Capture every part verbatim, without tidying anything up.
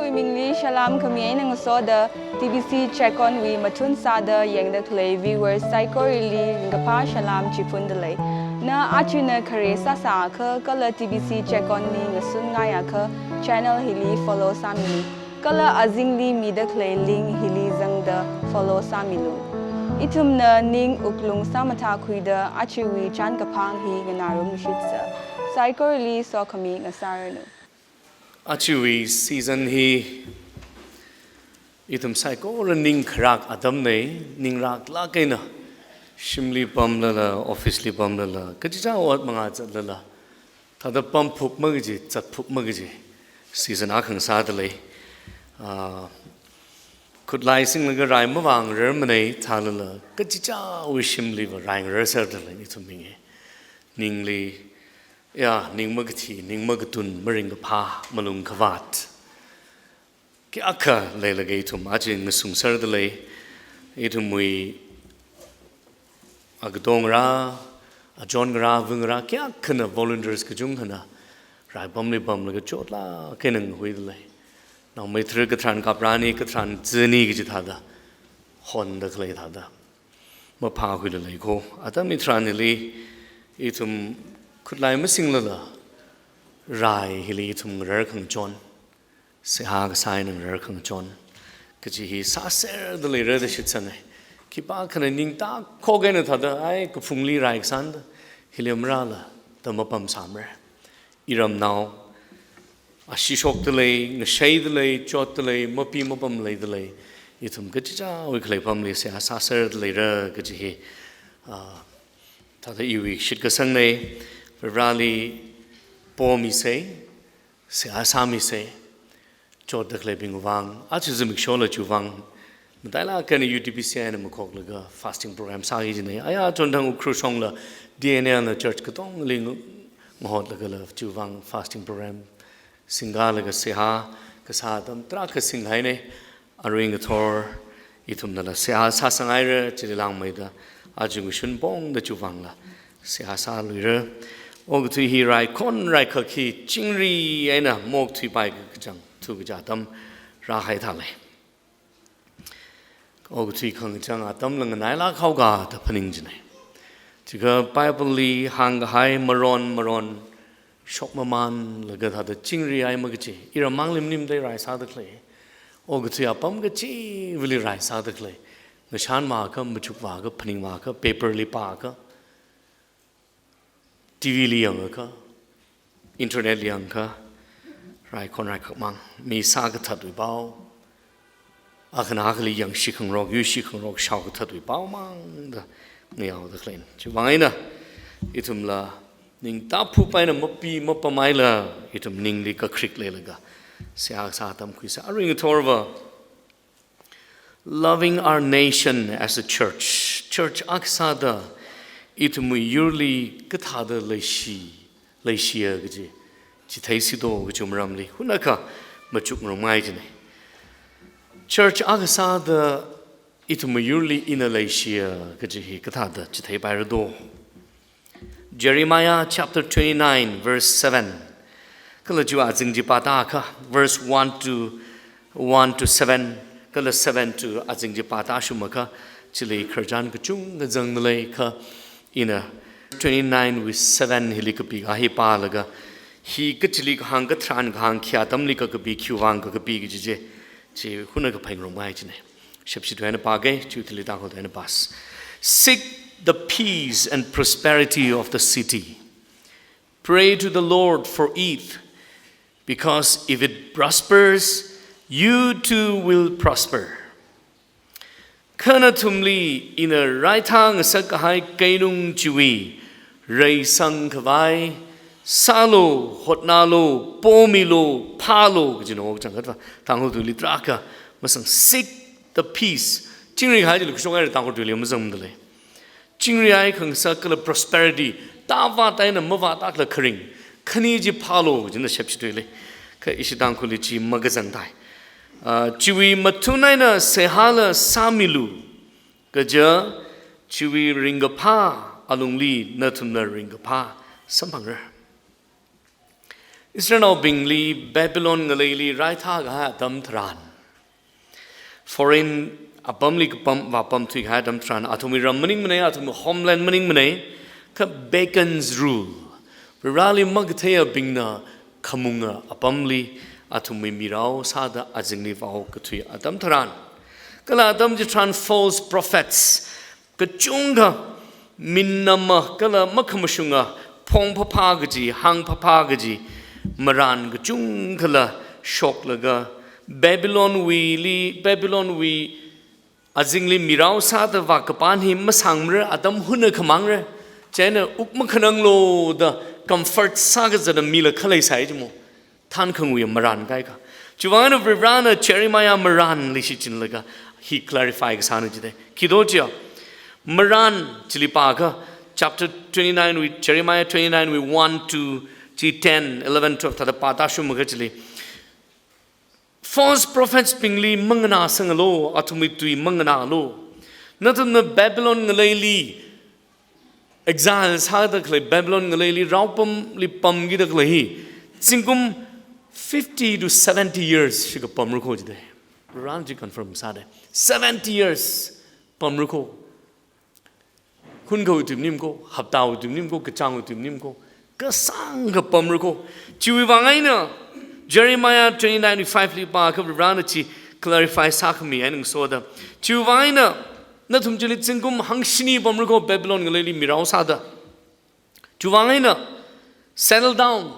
Mingli salam khami eina ngasoda T B C Checkon wui mathun sāda yangda khalei viewers saikorali ringkaphā salam chiphundalei. Na ajana khare sāsākha kala T B C Checkon li ngasunngaiakha channel hili follow sāmilu. Kala azingli mida khalei link hili zangda follow sāmilu. Ithumna ning wuklung sāmathākhuida ajawui chānkaphang hi nganārumshitsa. Saikorali sokhami ngasāranu. Ajawui season hi ithum saikora ning kharak atamnei, ning raklāk eina shimli pamlala, office li pamlala, kachichā ot mangā zatlala, thāda pamphup makaji, zatphup makaji season akha ngasādalei. Ah, khutlai singlaga rai mavāngararmanei thālala, kachichāwui shimliva rai ngararser dalei ithum ming hi. Ningli, ya, ning makathi, ning makatun, maringkaphā, malung khavāt kayākha leilaga ithum aja ngasungser dalei. Ithumwui akatong ngarā, achon ngarā, vung ngarā kayākhana, volunteers kachungkhana rai pamli pamlaga chotlāk eina ngahuidalei. Naomeitharan katharan kaprāni, katharan zani kaji thāda honda khalei thāda maphākhuilalei kho. Atam hitharanli ithum khutlai masinglala rai hili ithum ngarar khangachon, seihā kasā eina ngarar khangachon kaji hi sāser daleira da shitsangai. Khipākhana ning tākhok eina thāda, ai, kaphungli rai kasāna da, hili marāla da mapamsāmara. Iramnao ashee shokdalei, ngasheidalei, chotdalei, mapi mapam leidalei, ithum kachichāwui khalei pamli seihā sāser daleira kaji hi, ah, thāda iwui shitkasangnei. Varivarāli pomisei, seihā sāmisei, chotda khaleibing vang, aja zimikshola chiwui vang matailāk eina U T B C eina makhoklaga fasting program sāki jinei. Aya chonthang Ukhrul shongla D N L na church katongali ngu-, ngahotlagala chiwui vang fasting program singkalaga seihā kasā atam tarākha singhainei. Arui ngathor ithumnala seihā sāsangaira, chili langmeida aja ngashun pongda chiwui vangla seihā sāluira. Okathui hi raikhon raikhak hi chingri eina mokthuipai kachang, thu kaja atam rāhai thālei. Okathui khangachang atamla nganailāk haoka da phaning jinei. Chikha Bible li hāngkahai maron maron shokmamānlaga thāda chingri ai makachi, iram manglim limda rai sāda khalei, okathui apam kachiva̱li rai sāda khalei, ngashan vākha, machuk vākha, phaning vākha, paper li pākha, T V li yangakha, internet li yangakha, raikhon raikhak mang, mi sākathatwui pao, akhana akhali yangshi khangarok, yuishi khangarok, shaokathatwui pao mangda ngayaoda khaleina. Chiwui vang eina ithumla ning tāphup eina mapi mapam eina ithum ningli kakrik leilaga seihā kasā atam khuisa. Arui ngathorva, loving our nation as a church. Church akha sāda ithumwui yurli kathāda leishi, leishiya kaji chitheisi do kaji maramli hunakha machukngarumngai jinei. Church akha sāda ithumwui yurli ina leishiya kaji hi kathāda chitheipaira do. Jeremiah chapter twenty-nine, verse seven. Kala chiwui azing chi pātākha, verse one to, one to seven, kala seven to azing chi pātāshungakha, chili khararchan kachungkha zangda lei kha, ina twenty-nine wui seven hili kapikahai pālaga, hi kachili kahāng, katharan kahāng, khi atamli kakapi, khiwui vang kakapi kaji chi, chi hunakha phaningrumngai jinei. Shepshi tuina pākei, chiwui thili Tangkhul tuina pāsa. Seek the peace and prosperity of the city. Pray to the Lord for it, because if it prospers, you too will prosper. Kha nathumli ina raithā ngasak kahai keinung chiwui reisang khavai sālu, hotnalu, pomilu, phālu, kajina wok chang katva, Tangkhul tuili tarākha masang, seek the peace. Chingri kahai chili kashok haira, Tangkhul tuili mazangda lei. Chingri ai khangasak kala prosperity, tāvātā eina mavātā kala kharing, khani chi phālu, kajina Shepshi tuili. Kha ishi Tangkhulli chi makazangthei. Ah, chiwui mathun eina seihāla sāmilu, kaja chiwui ringkaphā alungli nathumna ringkaphā samphangra. Israelnaobingli Babylon ngaleili raithā kahai atam tharan, foreign apamli kapam vāpamthui kahai atam tharan, athumwui ram maningmanei, athumwui homeland maningmanei, kha pagans rule, Vareli makatheiabingna khamunga apamli athumwui mirao sāda azingli vāhokathui atam tharan, kala atam chitharan false prophets kachungkha, minama kala makhamashunga, phongphapha kaji, hāngphapha kaji, marān kachungkhala shoklaga, Babylonwuili, Babylonwui azingli mirao sāda vākapan hi masāngmara, atam hunna khamangra, chieina wuk makhananglu da comfort sākazata mila khaleisai jimo. Thankhangwui marān kaikha. Chiwuivang eina Varena Jeremiah marānli shichinlaga hi clarify kasāna jidei. Khi do chiya, marān chili pākha, chapter twenty-nine wui, Jeremiah twenty-nine wui one to chi ten, eleven, twelve thāda pātāshungmakha chili, false prophets bingli manganāsangalu, athumwui tui manganālu. Nathumna Babylon ngaleili exile sāda khalei, Babylon ngaleili raopamli pamkida khalei hi zingkum fifty to seventy years shikha pamra kho jidei. Varena chi confirm sādei. Seventy years pamra kho. Hun khawui tui maning kho, haptawui tui maning kho, kachāngwui tui maning kho, kasāngkha pamra kho. Chiwuivang eina Jeremiah twenty-nine five li pākha Varena chi clarify sākhami eina ngasoda, chiwuivang eina nathum chili zingkum hangshini pamra kho, Babylon ngaleili mirao sāda. Chiwuivang eina settle down,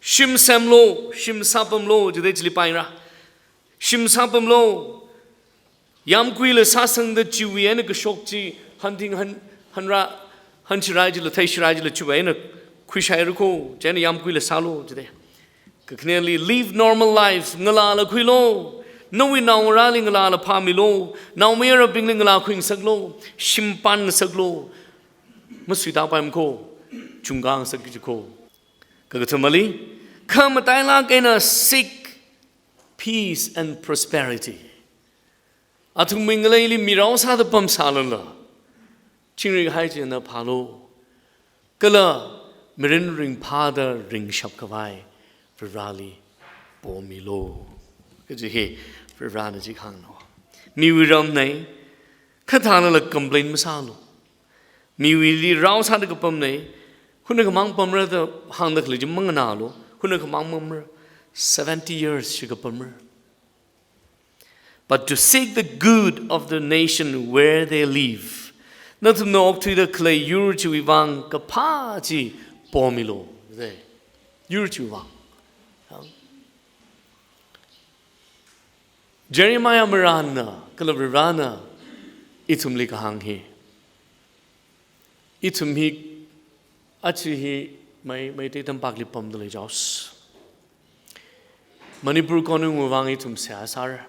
shim semlu, shim sāpamlu jidei chili pāngra. Shim sāpamlu, yāmguila sāsangda chiwui eina kashok chi hanthing han, hanra, hanshirai jila, theishirai jila chiwui eina khuishaira kho, chieina yāmguila sālu jidei. Kakhaneli, live normal life, ngalāla khuilu, nawui naongarāli ngalāla phāmilu, naomayarabingli ngalā khuingasaklu, shim pānngasaklu, masuitāpaimara kho, chungkāngasakki kho. Kakathumali, khamatailāk eina seek peace and prosperity. Athumwui ngaleili mirao sāda pamsālala, chingri kahai chi na phālu, kala mirin ringphāda ringshap khavai Vareli pomilu kaji hi Varena chi hāngna. Miwui ramnei, kha thālala complain masālu. Miwuili rao sāda kapamnei, hunna khamang pamra da hāngda khalei chi manganālu, hunna khamang pamra, seventy years shikha pamra. But to seek the good of the nation where they live. Nathumna okthuida khalei yur chiwui vang kaphā chi pomilu. Jidei. Yur chiwui vang. Jeremiah marānna, kala Varena ithumli kahāng hi. Ithum hi, achi hi, Mai, Meitei tampakli pamda lei jaos. Manipur konungwui vang ithum seihā sāra.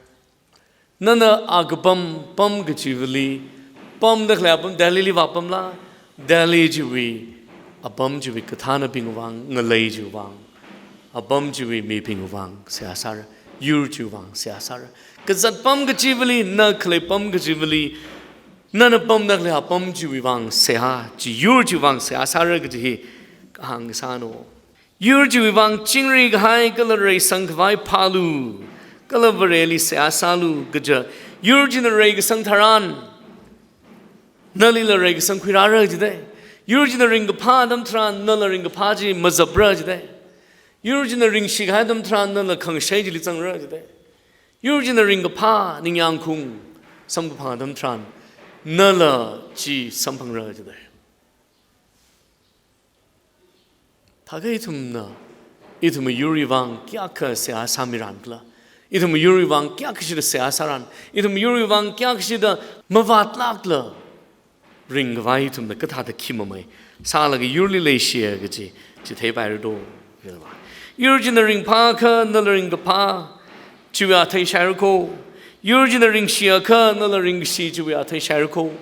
Nana akapam, pam kachivali, pamda khalei apam Delhili vāpamla, Delhi chiwui apam chiwui kathānabingwui vang, ngalei chiwui vang, apam chiwui mibingwui vang seihā sāra, yur chiwui vang seihā sāra. Kazat pam kachivali, na khalei pam kachivali, nana pamda khalei apam chiwui vang seihā, chi yur chiwui vang seihā sāra kaji hi kahāng sāna. Yur chiwui vang chingri kahai kala reisang khavai phālu, kala Vareli seihā sālu kaja. Yur china reikasang tharan, nalila reikasang khuirāra jidei. Yur china ringkaphā atam tharan, nala ringkaphā chi mazapra jidei. Yur china ringshi kahai atam tharan, nala khangashei chili zangra jidei. Yur china ringkaphā ningyāngkhaung samkaphang atam tharan, nala chi samphangra jidei. Thākha ithumna, ithumwui yurwui vang kayākha seihā sāmiran khala, ithumwui yurwui vang kayākha shida seihā sāran, ithumwui yurwui vang kayākha shida mavātlākla ringkhavai ithumna kathāda khi mamei sālaga yurli leishiya kaji chi theipaira do. Yur china ringphākha nala ringkaphā chiwui athei shaira kho. Yur china ringshiakha nala ringkashi chiwui athei shaira kho.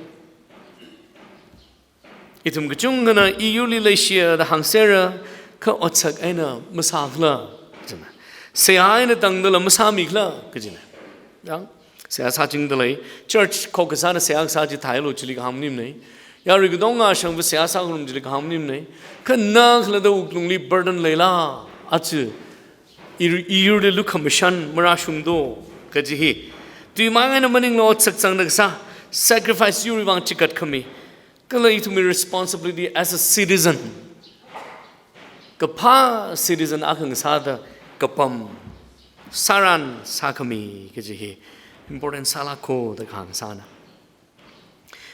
Ithum kachungkhana i yurli leishiya da hāngsera, kha otsak eina masā khala, kajina. Seihā eina tangdala masāmi khala, kajina. Yang, seihā sāchingda lei, church khokkha sāna seihā kasā chi theilu chili kahāng maningmanei. Yarui katonga shangva seihā sākharum chili kahāng maningmanei. Kha na khalatta wuklungli burden leila, achi I, iyurli lukhamashan marāshungdo kaji hi. Tuimang eina maninglo ot sakzangda kasā, sacrifice yurwui vang chikat khami. Kala ithumwui responsibility as a citizen, kaphā citizen akha ngasāda kapam sāran sākhami kaji hi important sālāk kho da kahāng sāna.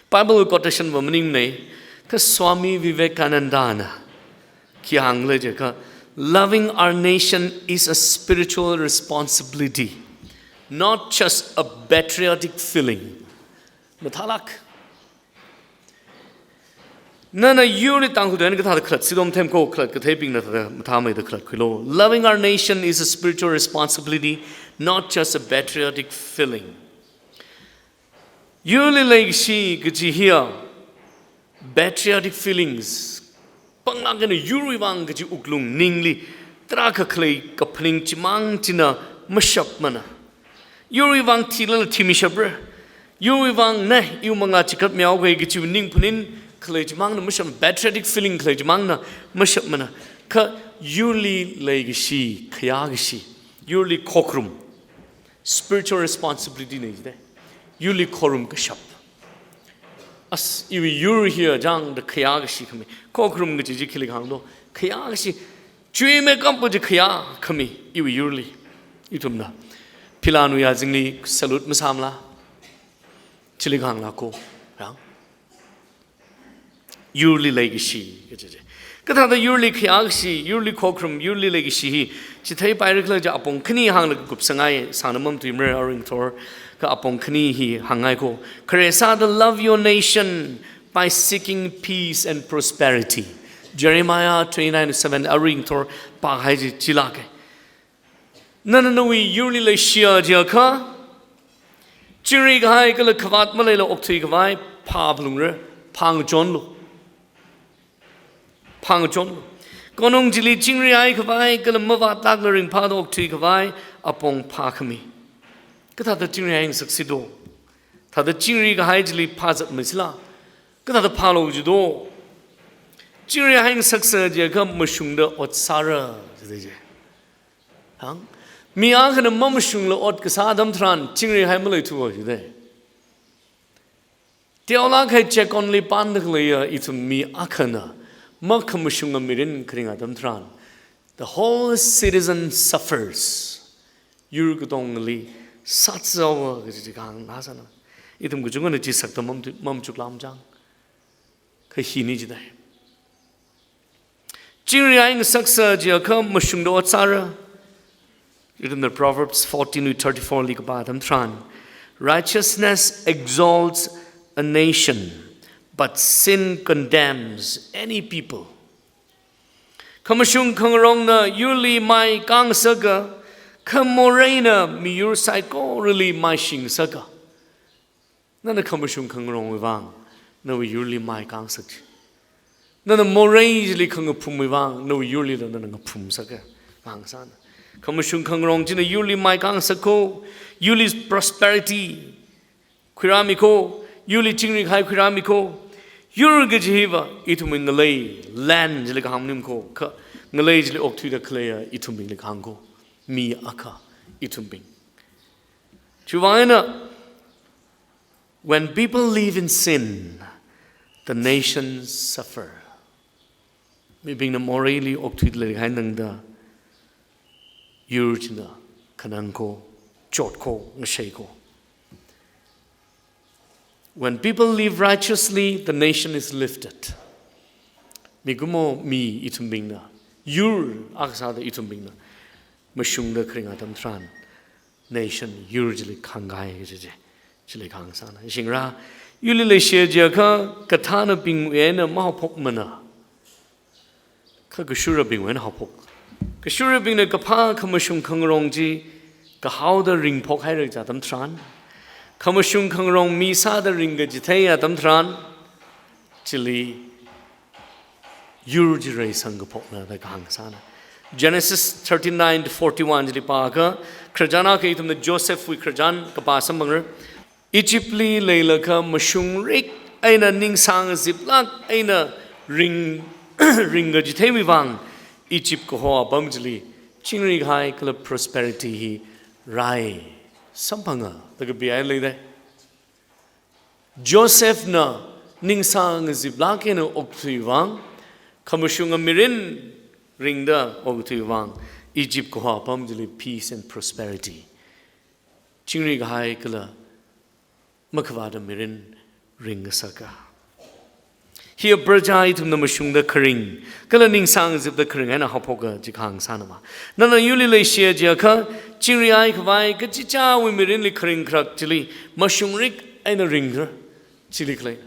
Bible quotation va maningnei, kha Swami Vivekanandana khi hānglei jiakha, "Loving our nation is a spiritual responsibility, not just a patriotic feeling." Mathālāk. Nana yurli Tangkhul tui eina kathāda khalat, sidom themkho khalat, katheibingna thāda mathāmeida khalatkhuilo. Loving our nation is a spiritual responsibility, not just a patriotic feeling. Yurli leikashi kaji hiya patriotic feelings, panglāk eina yurwui vang kaji wuklung ningli tarākha khalei kaphaning chimang china mashapmana. Yurwui vang thilala thimishapra. Yurwui vang ne, iwui mangā chikatmihaoga kaji ning phaning khalei chimangna mashap, patriotic feeling khalei chimangna mashapmana. Kha yurli leikashi, khayākashi, yurli khokharum, spiritual responsibility nei jide. Yurli khokharum kashap. As, iwui yur hiya chang da khayākashi khami. Khokharum kaji chi khili kahānglo. Khayākashi. Chuimeikap kaji khayākhami iwui yurli. Ithumna phila nuya zingli salute masāmala. Chili kahāngla kho. Yang. Yurli leikashi kaji chi. Kathāda yurli khayākashi, yurli khokharum, yurli leikashi hi chitheipaira khala jiakha apong khani hānglaga kupsangai, sāngna mamatuimara aringthor, kha apong khani hi hāngngai kho. Khare sāda love your nation by seeking peace and prosperity. Jeremiah twenty-nine seven aringthor pāhai chi chilāke. Nana nawui yurli leishiya jiakha, chingri kahai kala khavāt maleila okthui khavai phāphalungra, phāngachonlu. Phāngachonlu. Konong chili chingrihai khavai kala mavātlākla ringphāda okthui khavai apong phākhami. Kathāda chingrihai ngasaksido? Thāda chingri kahai chili phāzatmi sila. Kathāda phālu jido? Chingrihai ngasaksa jiakha mashungda ot sāra jide je. Hāng? Mi akhana mamashungla ot kasā atam tharan, chingrihai maleithuwa jide. Teolākhai check-onli panda khaleiya ithum mi akhana makhamashunga mirin kharing atam tharan, the whole citizen suffers. Yur katongali sātsaowa kaji chi kahāng ngasāna. Ithum kachungkhana chi sakta mam, mamachuklam chang. Kha hini jidai. Chingrihai ngasaksa jiakha mashungda ot sāra. Ithumna Proverbs fourteen wui thirty-four li kapā atam tharan, "Righteousness exalts a nation, but sin condemns any people." Khamashung khangarongna yurli mai kāngsaka, kha moreina miyur saikorali maishingsaka. Nana khamashung khangarongwui vang nawui yurli mai kāngsak chi. Nana morei chili khangaphumwui vang nawui yurlila nana ngaphumsaka. Vang sāna. Khamashung khangarong china yurli mai kāngsak kho, yurli prosperity khuirāmi kho, yurli chingri kahai khuirāmi kho. Yur kaji hiva ithumwui ngalei, land chili kahāng maning kho, kha ngalei chili okthuida khaleiya ithumbingli kahāng kho. Mi akha ithumbing. Chiwui vang eina, when people live in sin, the nations suffer. Mibingna moreili okthuida leikahai tangda yur china khanang kho, chot kho, ngashei kho. When people live righteously, the nation is lifted. Mikumo mi ithumbingna, yur akha sāda ithumbingna mashungda kharing atam tharan, nation yur chili khāngkahai kaji chi, chili kahāng sāna. Shingra, yurli leishiya jiakha kathānabingwui eina mahaophokmana. Kha kashurabingwui eina haophok. Kashurabingna kaphā khamashung khangarong chi kahaoda ringphok haira kaji atam tharan, khamashung khangarong mi sāda ringkachithei atam tharan, chili yur chi reisang kaphokna da kahāng sāna. Genesis thirty-nine to forty-one chili pākha, khararchan akha ithumna Josephwui khararchan kapā samphangra. Egyptli leilakha mashungrik eina ningsāngziplāk eina ring, ringkachitheiwui vang Egypt kaho apam chili Chingri kahai kala prosperity hi rai samphanga, da kapihaida lei dai. Josephna ningsang ngaziplāk eina okthui vang, khamashunga mirin ringda okthui vang, Egypt kahwa apam chili peace and prosperity, chingri kahai kala makhavāta mirin ringngasaka. Hi praja ithumna mashungda kharing, kala ningsang ngazipda kharing eina haophoka chi kahāng sānama. Nana yurli leishiya jiakha, chingri ai khavai kachichāwui mirinli kharing kharak chili mashungrik eina ringra, chili khalei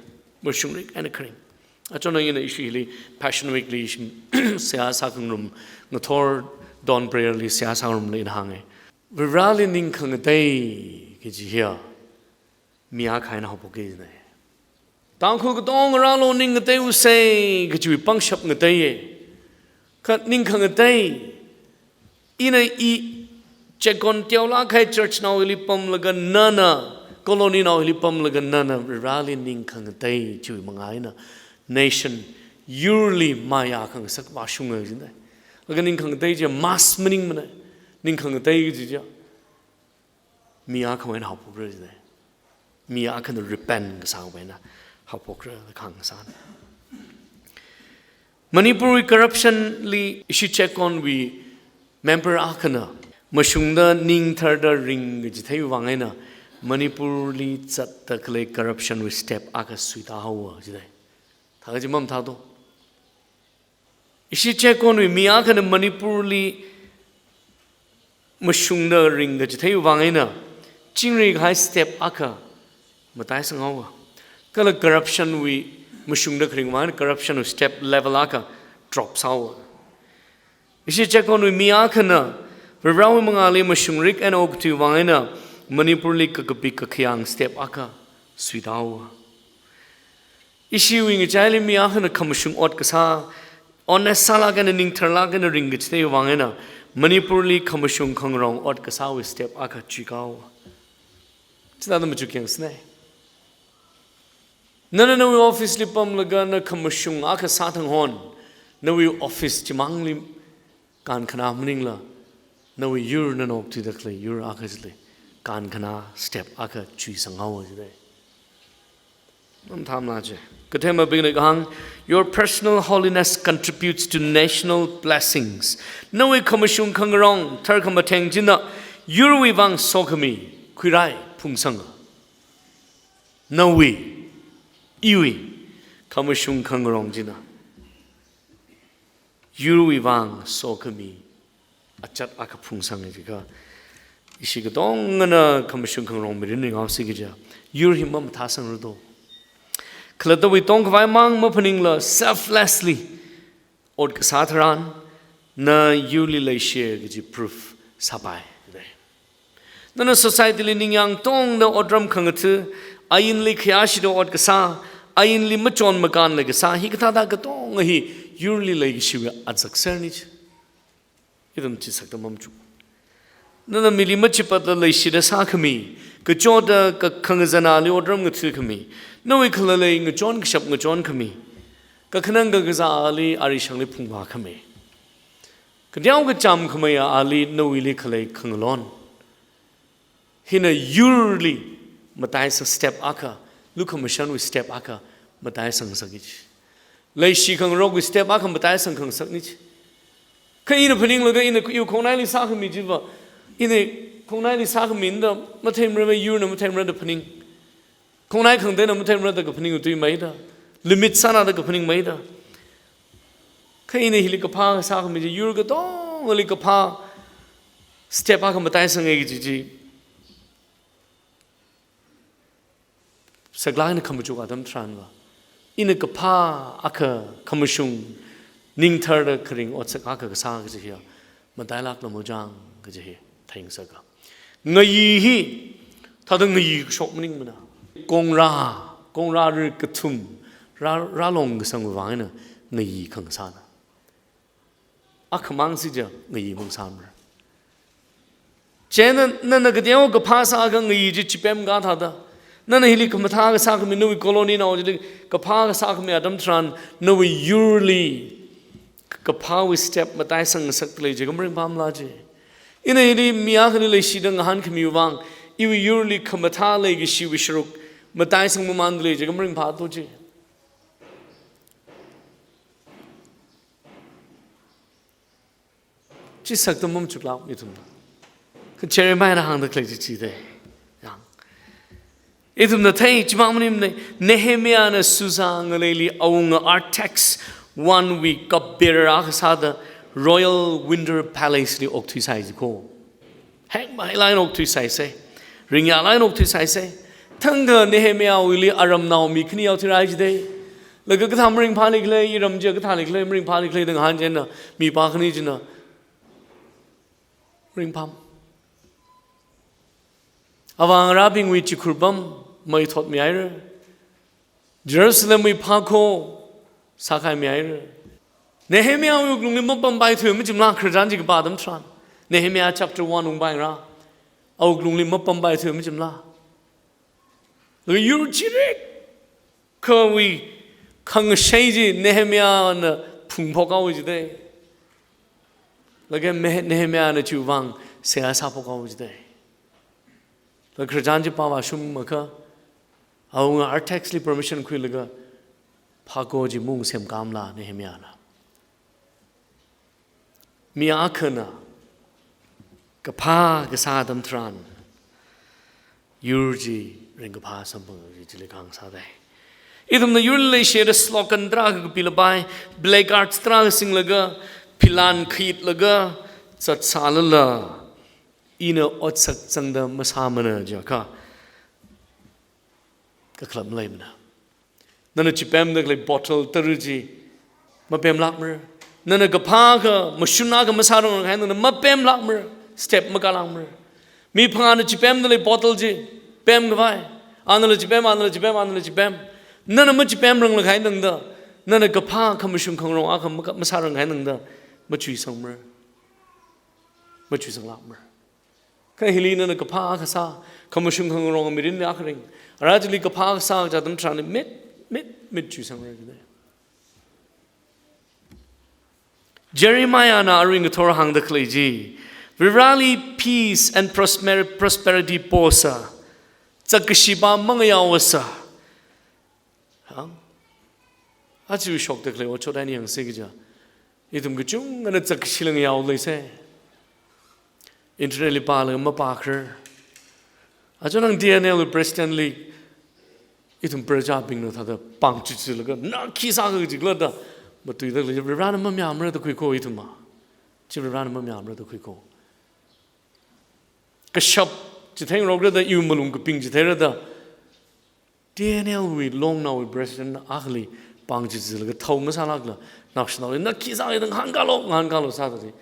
mashungrik eina kharing. Achon eina ishi hili Passion Week li ishi seihā sākhangarum, ngathor dawn prayer li seihā sāngarumli ina hānga. Vareli ning khangatei kaji hiya mi akha eina haophoka jina. Tangkhul katonga rālu, ning ngateiusei kajiwui pangshap ngateiya. Kha ning khangatei, ina i checkon teolāk kahai church nao hili pamlaga nana, colony nao hili pamlaga nana Vareli ning khangatei chiwui manga eina nation, yurli mayā khangasak vāshunga jina. Laga ning khangatei chi mass maningmana. Ning khangatei kaji chiya mi akhawui eina haophokra jina. Mi akhana repent kasāwui eina haophokra da kahāng sāna. Manipurwui corruption li ishi checkon wui member akhana mashungda ning tharda ring kachithei vang eina Manipurli zatda khalei corruption wui step akha suita haowa jidai. Thākha chi mamathā to. Ishi checkon wui mi akhana Manipurli mashungda ring kachithei vang eina chingri kahai step akha mataisang haowa. Kala corruption wui mashungda kharing vang eina corruption wui step level akha drop sāhaowa. Ishi checkon wui mi akhana Varewui mangāli mashungrik eina okathui vang eina Manipurli kakapi kakhayang step akha suita haowa. Ishiwui ngachaili mi akhana khamashung ot kasā, honest sālāk eina ning tharlāk eina ring kachithei vang eina Manipurli khamashung khangarong ot kasāwui step akha chuika haowa. Chithāda machuk yang sinai. Nana nawui office li pamlaga na khamashung akha sāthang hon, nawui office chimangli kankhana maningla, nawui yur nana okthuida khalei yur akha chili kankhana step akha chuisang haowa jidai. Mamathā mala je. Kathema bingna kahāng, your personal holiness contributes to national blessings. Nawui khamashung khangarong tharkhamatheng china yurwui vang sokhami khuirai phungsanga. Nawui, iwui khamashung khangarong china yurwui vang sokhami achat akha phungsanga jiakha, ishi katongana khamashung khangarong mirin ringhaosi kaja, yur hi mamathāsangra to. Khalattawui tongkhavai mang maphaningla selflessly ot kasā tharan, na yurli leishiya kaji proof sāpai. Nana society li ningyāng tongda otram khangatha, ainli khayāshida ot kasā, ainli machon makānla kasā, hikathāda katonga hi yurli leikashiwui azak serni chi. Ithum chi sakta mamachuk. Nana mili machipatla leishida sākhami, kachoda ka khangazanali otram ngathakhami, nawui khalalei ngachon kashap ngachonkhami, kakhanang kakazāli arishangli phungvākhami, kateokha chamkhameiya ali nawuili khalei khangalon, hina yurli mataisang step akha, lukhamashanwui step akha mataisang sāki chi. Leishi khangarokwui step akha mataisang khangasakni chi. Kha ina phaninglaga ina iwui khongnaili sākhami chiva, ina khongnaili sākhami nda matheimara, yurna matheimara da phaning. Khongnai khangateina matheimara da kaphaning utui maida, limit sāna da kaphaning maida. Kha ina hili kaphā sākhami chi, yur katongali kaphā step akha mataisanga kaji chi saklāk eina khamachuk atam tharanva, ina kaphā akha khamashung ning tharda kharing otsak akha kasā kaji hiya matailākla mojang kaji hi theingasaka. Ngayi hi thāda ngayi kashok maningmana. Kongra, kongra ri kathum rā, rālong kasang vang eina ngayi khangasāna. Akhamang si ja ngayi mang sāmara. Chieina nana kateo kaphā sākha ngayi chi chipemkā thāda, nana hili khamathā kasākhami, nawui colony nao chili kaphā kasākhami atam tharan, nawui yurli kaphāwui step mataisang ngasakdalei jiakha maringphāmala ji. Ina hili mi akhali leishida ngahānkhamiwui vang, iwui yurli khamathā leikashiwui sharuk mataisangmamandalei jiakha maringphāto ji. Chi sakta mamachuklāk ithumna. Kha Jeremiahna hāngda khalei chi chida. Yang. Ithumna thei chimang maningmana, Nehemiahna Susa ngaleili awunga Artaxerxes one wui cupbearer akha sāda Royal Winter Palace li okthuisai jiko. Hekmahailaga okthuisaisa. Ringyālaga okthuisaisa. Thangkha Nehemiahwuili aramnao mi khani yaothuirai jida. Laga kathā maringphālikhala, iram chi kathālikhala, maringphālikhala da ngahān chieina, mipā khani china ringphāma. Avāngarābingwui chikhurbam maithotmihaira. Jerusalemwui phākho sākhaimihaira. Nehemiahwui wuklungli mapampaithuwa machimala, khararchan chi kapā atam tharan. Nehemiah chapter one ungpaira. Awuklungli mapampaithuwa machimala. Laga yur chirikhawui khangashei chi Nehemiahna phungphokhaowa jida. Laga me-, Nehemiahna chiwui vang seihā sāphokhaowa jida. Laga khararchan chi pāvāshungakha, awunga Artaxerxes li permission khuilaga phākho chi maungsemkāmala Nehemiahna. Mi akhana kaphā kasā atam tharan, yur chi ringkaphā samphanga ji chili kahāng sāda. Ithumna yurli leishida slogan tarākha kapilapai, placard tarākha singlaga, philan khayitlaga zatsālala, ina otsak zangda masāmana jiakha kakhalat maleimana. Nana chipemda khalei bottle tara chi mapemlākmara. Nana kaphā akha, mashun akha masārang kahai tangda mapemlākmara. Step makālākmara. Mi phangāna chipemda khalei bottle chi pemkhavai, anala chipem, anala chipem, anala chipem. Nana machipemranglakha tangda, nana kaphā khamashung khangarong akha maka-, masārang kahai tangda, machuisangmara. Machuisanglākmara. Kha hili nana kaphā akha sā, khamashung khangarong mirinli akha ring. Ara chili kaphā akha sā kaja atam tharan mit, mit, mit chuisangra jida. Jeremiahna arui ngathor hāngda khalei chi, Vareli peace and prosper-, prosperity posa, zakkashi pā mangayaosa. Hāng? Aja shokda khalei otshot eina yangsa kaja, ithum kachungana zakkashila ngayaoleisa. Internet li pālaga mapākhara. Aja nang D N L president li ithum prajabingna thāda pāng chichilaga, na khi sākha kajila da matuida khalei, Varena mamayāmara da khuiko ithumva. Chi Varena mamayāmara da khuiko. Kashap chitheingarokra da, iwui malung kaping chitheira da, D N L wui longnaowui president akhali pāng chichilaga thao masālākla, naoshinaoli na khi sākha da ngahānkālu, ngahānkālu sāda,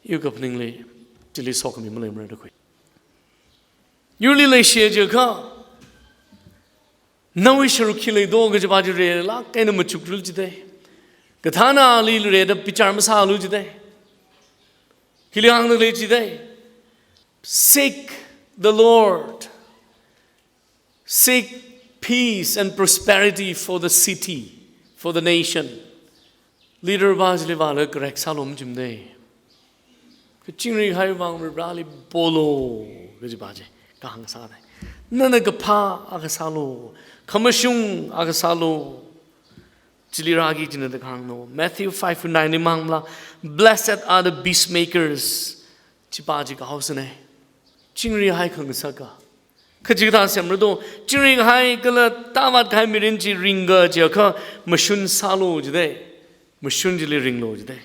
iwui kaphaningli chili sokhami maleimara da khui. Yurli leishi jiakha, nawui sharuk khi leido kajipa chi relāk eina machukrul jida. Kathānali rida bichar masālu jida. Hili hāngda lei jida. Seek the Lord. Seek peace and prosperity for the city, for the nation. Leader pa chili vālaga correct sālu machimana. Kachingri kahai vang Vareli polu kajipa chi kahāng sāda. Nana kaphā akha sālu, khamashung akha sālu. Chili rāki china da kahāngna. Matthew five nine li hāngmala, "Blessed are the peacemakers." Chipa chi kahaosana. Chingri kahai khangasaka. Kachikathā semra do, chingri kahai kala tāvāt kahai mirin chi ringka jiakha mashun sālu jida. Mashun chili ringlu jida.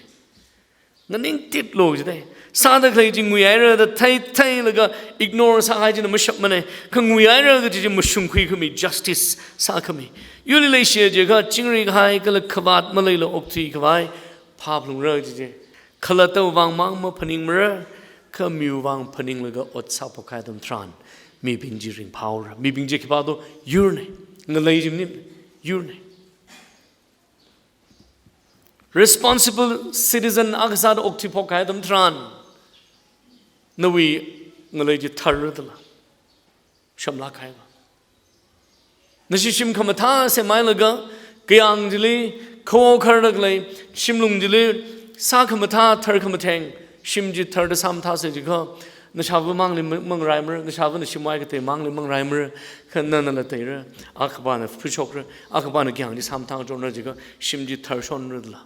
Nganingtitlu jida. Sāda khalei chi nguihaira da thei, theilaga ignore sākahai china mashapmana. Kha nguihaira kaji chi mashungkhui khami, justice sākhami. Yurli leishi jiakha chingri kahai kala khavāt maleila okthui khavai phāphalungra kaji chi. Khalattawui vang mang maphaningmara, kha miwui vang phaninglaga ot sāphok kahai atam tharan, mibing chi ringphāhaora. Mibing chi khipā do, yurna. Ngalei chi maning, yurna. Responsible citizen akha sāda okthuiphok kahai atam tharan, nawui ngalei chi tharra dala. Shamlāk kahai va. Nashi shim khamathā semhailaga, kayāng chili, khawo kharda khalei, shimlung chili, Sākhamathā, tharkhamatheng, shim chi tharda sāmathāsa jiakha, nashāvamangli ma-, mangraimara, nashāvana shimwui katei mangli mangraimara, kha nanala teira, akhapana phushokra, akhapana kyang chi sāmathā chonra jiakha, shim chi tharshonra dala.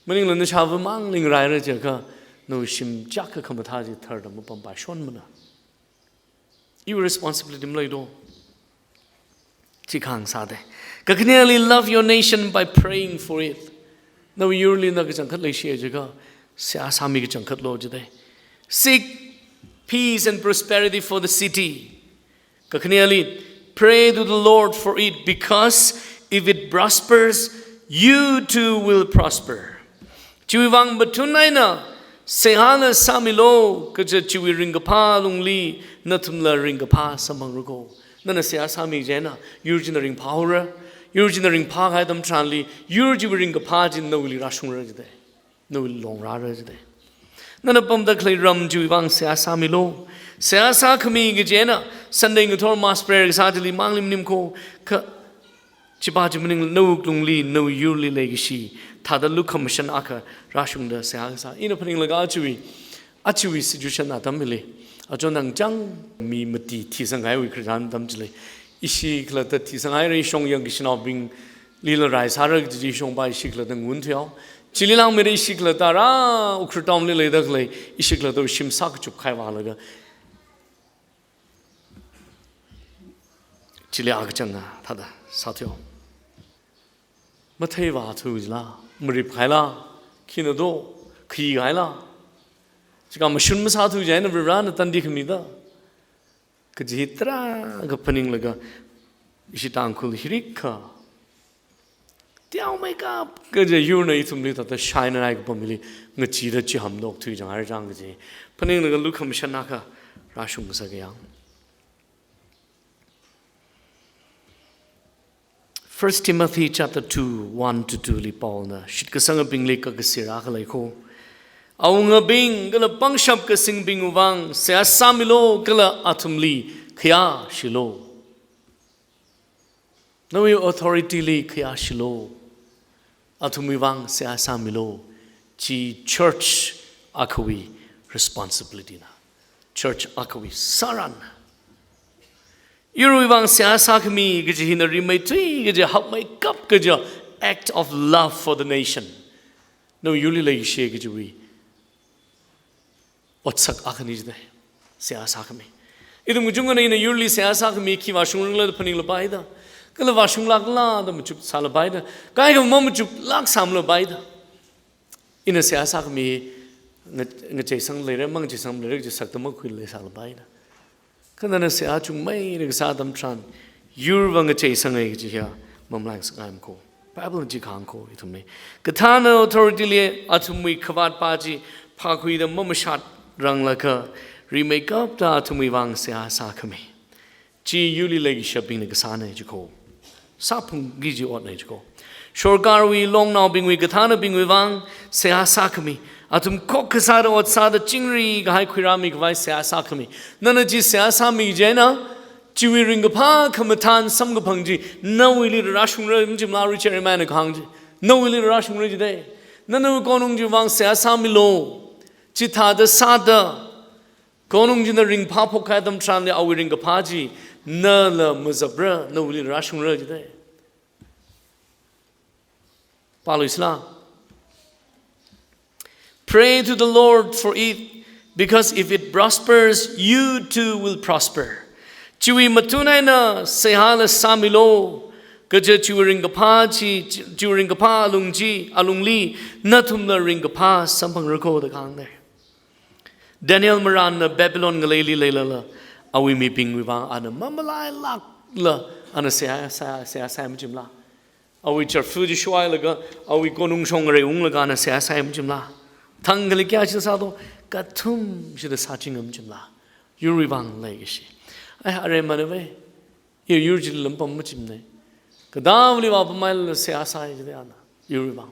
Maningla nashāvamangli ngaraira jiakha, nawui shim chaka khamathā chi tharda mapampaishonmana. Iwui responsibility maleida. Chi khāngsāda. Kakhaneli, love your nation by praying for it. Nawui yurli na kachangkhat leishi jiakha, seihā sāmi kachangkhatlo jida. Seek peace and prosperity for the city. Kakhaneli, pray to the Lord for it, because if it prospers, you too will prosper. Chiwui vang mathun eina seihāla sāmilo, kaja chiwui ringkaphā lungli nathumla ringkaphā samphangra ko. Nana seihā sāmi chieina, yur china ringphāhaora, yur china ringphākahai atam tharanli, yur chiwui ringkaphā chi nawuili rāshungra jida. Nawuili longrāra jida. Nana pamda khalei ram chiwui vang seihā sāmilo. Seihā sākhami kaji eina, Sunday ngathor mass prayer kasā chili mangli manim ko, kha chipa chi maningla nawui wuklungli, nawui yurli leikashi, thāda lukhamashan akha rāshungda seihā kasā. Ina phaninglaga chiwui, achiwui situation atam hili, achon dang chang mi mati thisanghaiwui khararchan atam chili, ishi khalatta thisanghaira, ishong yangkashinaobinglila rai sāra kaji ishongpa ishi khalatta ngunthuihao. Chili langmeida ishi khalatta rā Ukhrul town li leida khalei, ishi khalatta shim sākachup kahai vālaga, chili akachanga thāda sāthuihao. Matheivāthu jila, maripkahaila, khina do, khikhaila. Chika mashun masāthu chieina Varivarana tandi khamida. Kaji tarākha phaninglaga, ishi Tangkhul hi rikha teomeikap kaja yurna ithumli thāda shainanai kapam hili, ngacheeda chiham dokthui chang haira chang kaji phaninglaga lukhamashan akha rāshung kasā kayang. First Timothy chapter two, one to two li Paulna shitkasangabingli kakasir akha lei ko. Awungabing kala pangshap kasingbingwui vang seihā sāmilo kala athumli khayāshilo. Nawui authority li khayāshilo. Athumwui vang seihā sāmilo. Chi church akhawui responsibility na. Church akhawui sāran. Yurwui vang seihā sākhami kaji hina rimeithui kaja, hakmeikap kaja, act of love for the nation. Nawui yurli leikashi kajiwui otsak akhana jida. Seihā sākhami. Ithum kachungkhana ina yurli seihā sākhami khi vāshungranglada phaninglapai da. Kala vāshunglākla da machup sālapai da. Kaikha mamachuplāk sāmlapai da. Ina seihā sākhami nga-, ngacheisang leira, mangacheisang leira, chi sakta makhuilei sālapai da. Kha nana seihā chungmeida kasā atam tharan, yurva ngacheisanga kaji hiya mamalaingasakngaimana ko. Bible na chi kahāng ko ithumli. Kathāna authority li athumwui khavātpa chi phākhuida mamashatranglaga, rimeikapta athumwui vang seihā sākhami. Chi yurli leikashibingna kasāna ji ko. Sāphungki kaji otna ji ko. Sorkarwui longnaobingwui kathānabingwui vang seihā sākhami. Athum khokkha sāda ot sāda chingri kahai khuirāmi khavai seihā sākhami. Nana chi seihā sāmi chieina, chiwui ringkaphā khamathān samkaphang chi nawuili rāshungra, machimla Richard Ryman na kahāng chi. Nawuili rāshungra jida. Nana konung chiwui vang seihā sāmilo. Chithāda sāda konung china ringphāphok kahai atam tharanli awui ringkaphā chi nala mazapra, nawuili rāshungra jida. Pāluisila. Pray to the Lord for it, because if it prospers, you too will prosper. Chiwui matunaina seihāla sāmilo, kaja chiwui ringkaphā chi, chiwui ringkaphā alung chi, alungli nathumla ringkaphā samphangra ko da kahāngna. Daniel marānna Babylon ngaleili leilala, awui mibingwui vang ana mamalailākla, ana seihā, seihā, seihā sāi machimla. Awui church chi shwailaga, awui konung shong ngarei unglaga ana seihā sāi machimla. Thangkhali kayākha sādo, kathum shida sāchinga machimla. Yurwui vang leikashi. Ai, aremana ve. Yur, yur chili lampam machimna. Kadavali vāpamhailala seihā sāi jida ana. Yurwui vang.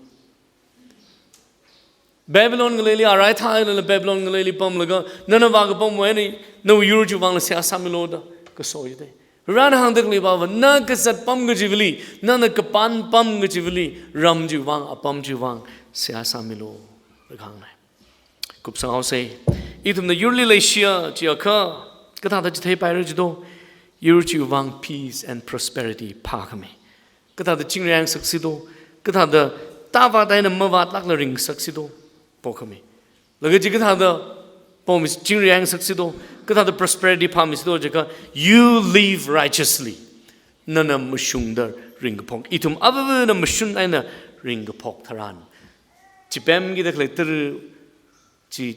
Babylon ngaleili araithāhailala Babylon ngaleili pamlaga, nana vākapam wani, nawui yur chiwui vangla seihā sāmilo da, kasoi jida. Varena hāngda khalei pava, na kazat pam kachivali, nana kapam pam kachivali, ram chiwui vang, apam chiwui vang, seihā sāmilu da kahāngna. Kupsang haosei. Ithumna yurli leishiya chiakha, kathāda chitheipaira jido, yur chiwui vang peace and prosperity phākhami. Kathāda chingri yang saksido, kathāda tāvāt eina mavātlākla ringsaksido, pokhami. Laga chi kathāda pomi chingri yang saksido, kathāda prosperity phāmisido jiakha, you live righteously. Nana mashungda ringkaphok. Ithum avāvana mashun eina ringkaphok tharan, chipemkida khalei tara chi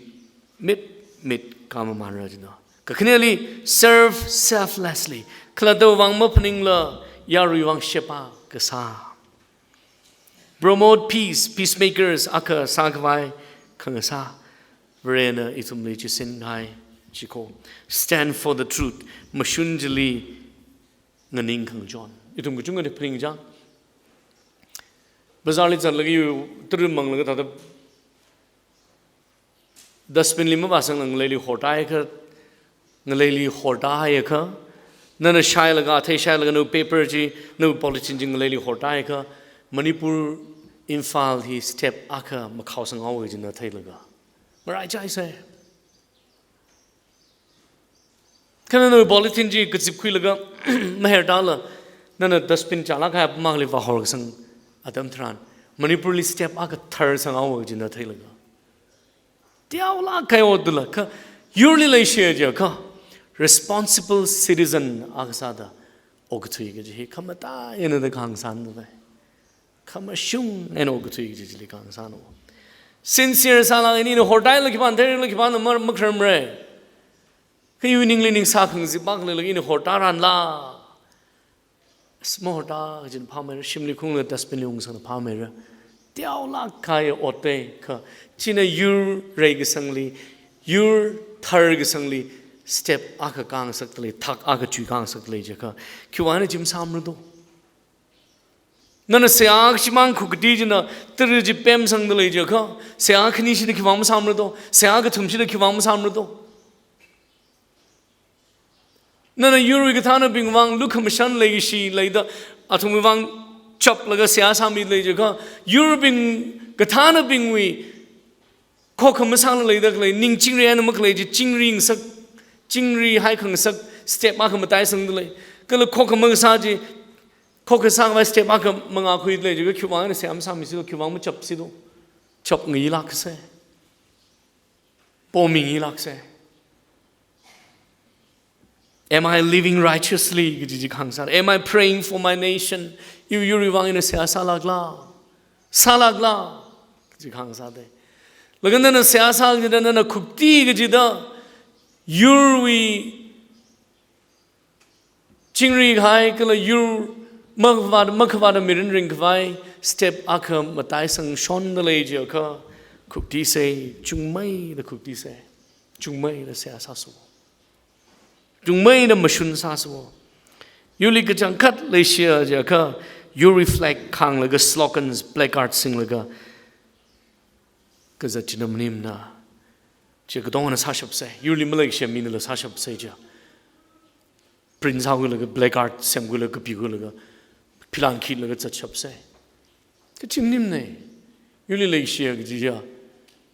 mit mit kamamanra jino. Kakhaneli, serve selflessly. Khalattawui vang maphaningla, yaruiwui vang sheba kasā. Promote peace, peacemakers akha sākhavai khangasā. Varena ithumli chisinhai chiko. Stand for the truth. Mashun chili nganing khangachon. Ithum kachungkhana phaning chang. Bazarli zatlaga yu tara manglaga thāda dustbin li mavāsangla ngaleili hortāhaiakha, ngaleili hortāhaiakha, nana shailaga, athei shailaga, nawui paper chi, nawui polythene chi ngaleili hortāhaiakha, Manipur, Imphal hi step akha makhaosang haowa jina theilaga, maraichaisei. Kha nana polythene chi kazipkhuilaga mahertāla, nana dustbin chālāk kahai apam akhali vāhorkasang atam tharan, Manipurli step akha tharsang haowa jina theilaga, teolāk kahai otla, kha yurli leishiya jiakha, responsible citizen akha sāda okathui kaji hi khamataiyana da kahāng sānda lei. Khamashung eina okathui kaji chili kahāng sāna. Sincere sālāk eina ina hortāhaila khipāna theirala, khipāna ma-, makharamra. Kha iwui ningli ning sākhangazip akha leilaga ina hortāranla, as mahortā kajina phāmeira, shimli khungla dustbin li ungsangna phāmeira. Teolāk kahai ot dei, kha china yur reikasangli, yur tharkasangli step akha kāngasakda lei, thak akha chuikāngasakda lei jiakha, khiwuivang eina chi masāmara do? Nana seihā akha chimang khuikatei china tara chi pemsangda lei jiakha, seihā khani china khiwuivang masāmara do? Seihā kathum china khiwuivang masāmara do? Nana yurwui kathānabingwui vang lukhamashan leikashi leida, athumwui vang chaplaga seihā sāmida lei jiakha, yurbing kathānabingwui khokha masāla leida khalei, ning chingri eina makhalei chi chingringasak, chingrihaikhangasak step akha mataisangda lei. Kala khokha makasā chi, khokha sākhavai step akha mangākhuida lei jiakha, khiwuivang eina seihā masāmisido, khiwuivang machapsido? Chapngailāksei. Pomingailāksei. Am I living righteously? Kaji chi kahāng sāra. Am I praying for my nation? Iwui yurwui vang ina seihā sālākla? Sālākla? Kaji kahāng sāda lei. Laga nana seihā sākida, nana khuikatei kachida, yurwui chingri kahai kala yur makhavāt, makhavāta mirin ringkhavai step akha mataisangshonda lei jiakha, khuikatei sāi, chungmeida khuikatei sāi, chungmeida seihā sāsa. Chungmeida mashun sāsa. Yurli kachangkhat leishiya jiakha, yurwui flag khānglaga slogans, placards singlaga kazat china maningmana. Chi katongana sāshapsei. Yurli maleikashiya minala sāshapsei chi. Print sākhuilaga, placard semkhuilaga, kapikhuilaga, philan khitlaga zatshapsei. Kha chi maningmana. Yurli leishiya kaji chi,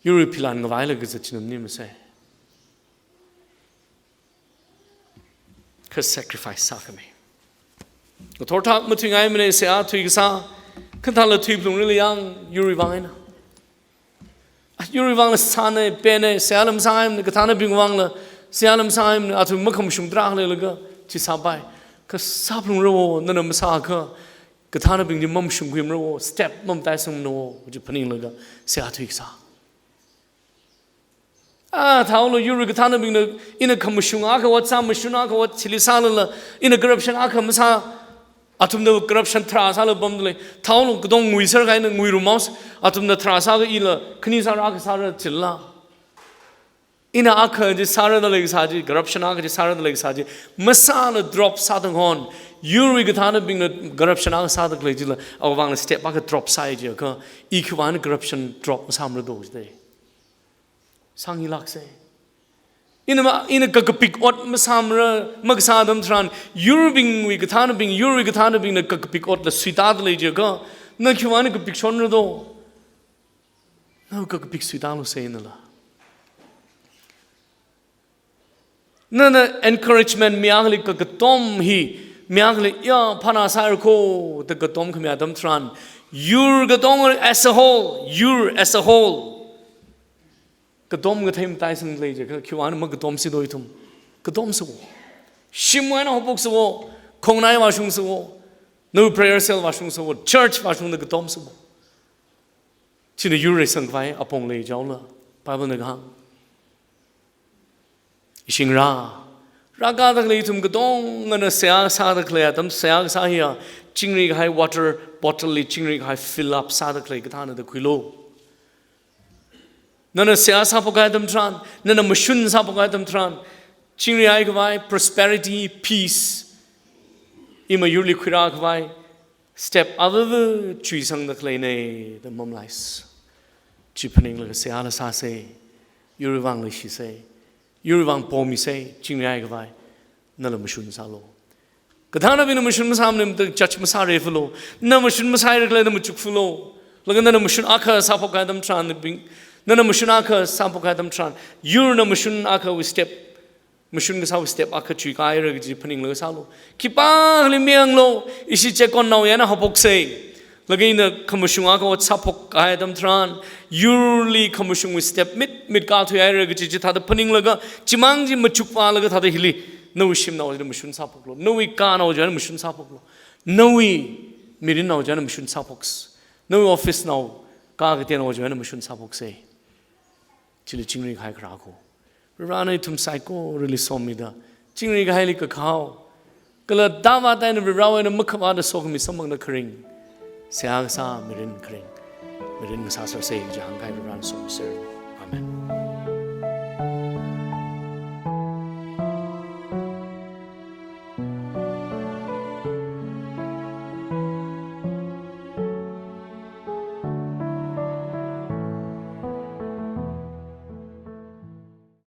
yurwui philan ngavailaga kazat china maningmasei. Kha sacrifice sākhami. Ngathor thak mathuingaimana, seihā thuikasā, khanthāla thuiphalungra yang, yurwui vang eina. Yurwui vangla sāna, pena, seihāla masāngaimana, kathānabingwui vangla seihāla masāngaimana, athum makhamashung tarākha leilaga chi sāpai. Kha sāphalungra wo, nana masāakha, kathānabing chi mamashungkhuimara wo, step mamataisangmana wo, chi phaninglaga seihā thuikasā. A, thāhaolu, yurwui kathānabingna, ina khamashung akha ot sā, mashun akha ot chili sālala, ina corruption akha masā, athumna corruption tharā sālaga pamda lei. Thāhaolu, katong nguiser kahaina, nguirum haosa, athumna tharā sāakha ila khani sāra, akha sāra chila. Ina akha chi sārada leikasā chi, corruption akha chi sārada leikasā chi masāla drop sāda hon, yurwui kathānabingna corruption akha sāda khalei chila, awui vangla step akha drop sāi jiakha, i khiwuivang eina corruption drop masāmara do jida lei. Sāngailāksei. Ina ma, ina kakapik ot masāmara, makasā atam tharan, yurbingwui kathānabing, yurwui kathānabingna kakapik otla suitāda lei jiakha, na khiwuivang eina kapikshonra do? Nao kakapik suitālu seinala. Nana encouragement mi akhali kakatom hi, mi akhali, ya, phāna sāra kho, da katom khami atam tharan, yur katong as a whole, yur as a whole katom kathei mataisang lei jiakha, khiwuivang makatom sido ithum? Katom sāwo. Shimwui eina haophok sāwo, khongnai vāshung sāwo, nawui prayer cell vāshung sāwo, church vāshungda katom sāwo. China yur reisang khavai apong lei jihaola, Bible na kahāng. Ishingra, rākada khalei ithum katongana seihā sāda khalei atam, seihā kasā hiya, chingri kahai water bottle li chingri kahai fill up sāda khalei kathāna da khuilu. Nana seihā sāphok kahai atam tharan, nana mashun sāphok kahai atam tharan, chingri hai khavai, prosperity, peace, ima yurli khuirā khavai step avava chuisangda khaleina da mamalaisa. Chi phaninglaga seihāla sāsa, yurwui vang leishisa, yurwui vang pomisei, chingri hai khavai, nala mashun sālu. Kathānabingna mashun masāmana da judge masāra falu. Na mashun masāhaira khala da machuk falu. Laga nana mashun akha sāphok kahai atam tharan nabing, nana mashun akha sāphok kahai atam tharan, yurna mashun akhawui step, mashun kasāwui step akha chuikāhaira kaji phaninglaga sālu. Khipākhali mi hānglu, ishi chekon naoyana haophoksa. Laga ina khamashung akha ot sāphok kahai atam tharan, yurli khamashungwui step mit mit kāthuihaira kaji chithāda phaninglaga, chimang chi machukvālaga thāda hili, nawui shimnao china mashun sāphoklu, nawui kanao china mashun sāphoklu, nawui mirinnao china mashun sāphoksa, nawui office nao, kakatenao china mashun sāphoksa. Chili chingri kahai kharā kho. Varivarana ithum saikorali somida, chingri kahaili kakao, kala dava taina Varivarawui eina makhavāda sokhami samphangda kharing, seihā kasā mirin kharing, mirin ngasāsersa jiakha Varivarana somiser.